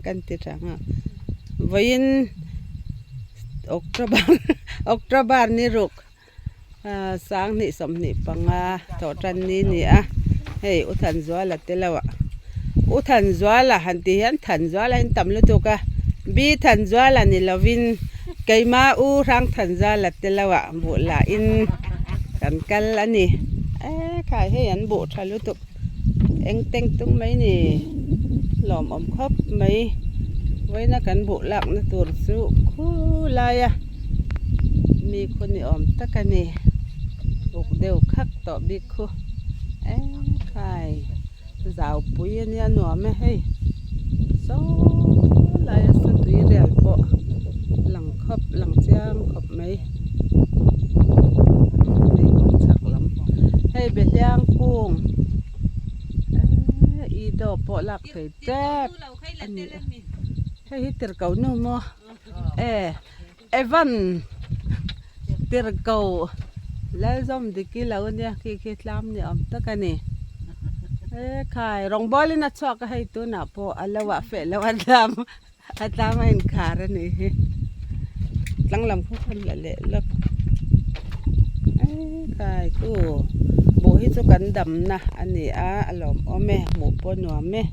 Kan ti tha nghal. Vawiin October October ni ruk Sanghnih 25 thawh tan ni ni a, hei U Thanzuala te lo ah U Thanzuala han tih hian Thanzuala hi an tam lutuk a, B Thanzuala ni lovin keima U Hrang Thanzuala te lo ah buh lahin kan kal a ni. E khai hei an buh tha lutuk eng teng tung mai ni lawmawm khawp mai vawiina kan buh lakna tur chu khulai a. Mi khu ni awm tak a ni uk deuh khak tawh bik khu engkai zau pui a nia nuam e hei saw lai a sa tui rial pawh lang khawp lang chiang khawp mai hei kawng chhak lam hei behliang kung eee i dawh pawh lak thei tep a ni a hei hi tirhkoh nu maw. E Evan tirhkoh Lalzawm Diki lo ania khi khi tlam ni awm tak a ni e khai rawngbawl in a chhuak a hei tunah pawh a lo ah feh lo a tlam a tlam a inkhar a nih hi tlang lam khaw khan la leh lawk e khai chu buh hi chu kan damna a ni a a lawmawm e hmuh pawh a nuam e.